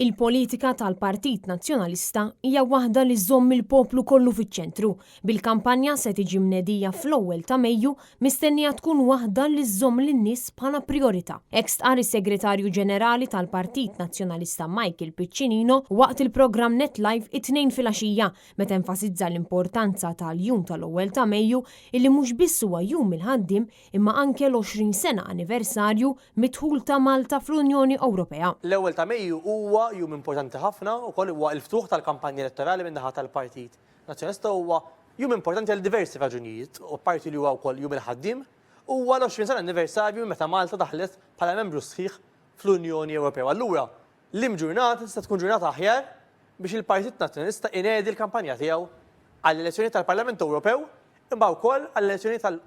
Il-politika tal-Partit Nazzjonalista hija waħda li żżomm il-poplu kollu fiċ-ċentru. Bil-kampanja se tiġi mnedija fl-ewwel ta' Mejju mistennija tkun waħda li żżomm lin-nies bħala prijorità. Hekk stqarr is-Segretarju Ġenerali tal-Partit Nazzjonalista Michael Piccinino waqt il-programm Net Live it-Tnejn filgħaxija meta enfasizza l-importanza tal-jum tal-ewwel ta' Mejju illi mhux biss huwa jum il-ħaddiem imma anke l-20 sena anniversarju mid-dħul ta' Malta fl-Unjoni Ewropea. L-ewwel ta' Mejju huwa jum importanti ħafna wkoll huwa l-ftuħ tal-kampanja elettorali min-naħa tal-Partit Nazzjonalista huwa jum importanti għal diversi raġunijiet u apparti li huwa wkoll jum il-ħaddiem, huwa l-20 sena anniversarju minn meta Malta daħlet bħala membru sħiħ fl-Unjoni Ewropea. Allura, liem ġurnata tista' tkun ġurnata aħjar biex il-Partit Nazzjonalista inedi l-kampanja tiegħu għall-elezzjonijiet tal-Parlament Ewropew imma wkoll għall-elezzjonijiet tal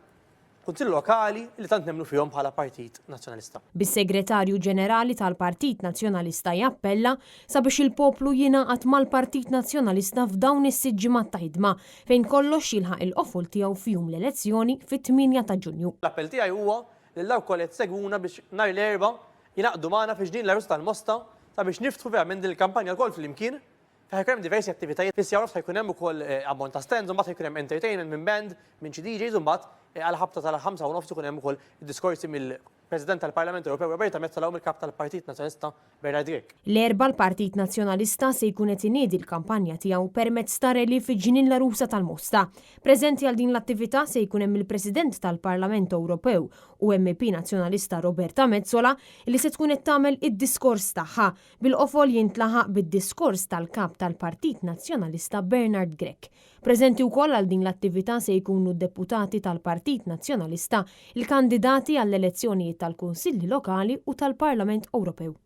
Kunsill Lokali li tant nemmnu fihom bħala Partit Nazzjonalista. Bis-Segretarju Ġenerali tal-Partit Nazzjonalista jappella sabiex il-poplu jingħaqad mal-Partit Nazzjonalista f'dawn is-sitt ġimgħat ta' ħidma fejn kollox jilħaq il-qofol tiegħu f'jum l-elezzjoni fit-8 ta' Ġunju. L-appell tiegħi huwa lil dawk kollha li qed isegwuna biex nhar l-Erbgħa jingħaqdu magħna fi Ġnien l-Għarusa tal-Mosta sabiex niftħu verament din il-kampanja lkoll flimkien Ħa jkun hemm diversi attivitajiet, fis-siegħa u nofs ħa jkun hemm ukoll ammont ta' stands u mbagħad ħa jkun hemm entertainment minn band, minn xi DJs u mbagħad għall-ħabta tal-ħamsa u nofs ikun hemm ukoll diskorsi mill-President tal-Parlament Ewropew Roberta Metsola u mill-Kap tal-Partit Nazzjonalista Bernard Grech. L-Erbgħa l-Partit Nazzjonalista se jkun qed iniedi l-kampanja tiegħu permezz ta' rally fi Ġnien l-Għarusa tal-Mosta. Preżenti għal din l-attività se jkun hemm il-President tal-Parlament Ewropew u MEP Nazzjonalista Roberta Metsola li se tkun qed tagħmel id-diskors tagħha Bil-qofol jintlaħaq bid-diskors tal-Kap tal-Partit Nazzjonalista Bernard Grech. Preżenti wkoll għal din l-attività se jkunu d-deputati tal-Partit Nazzjonalista, il-kandidati għall-elezzjonijiet tal-Kunsilli Lokali u tal-Parlament Ewropew.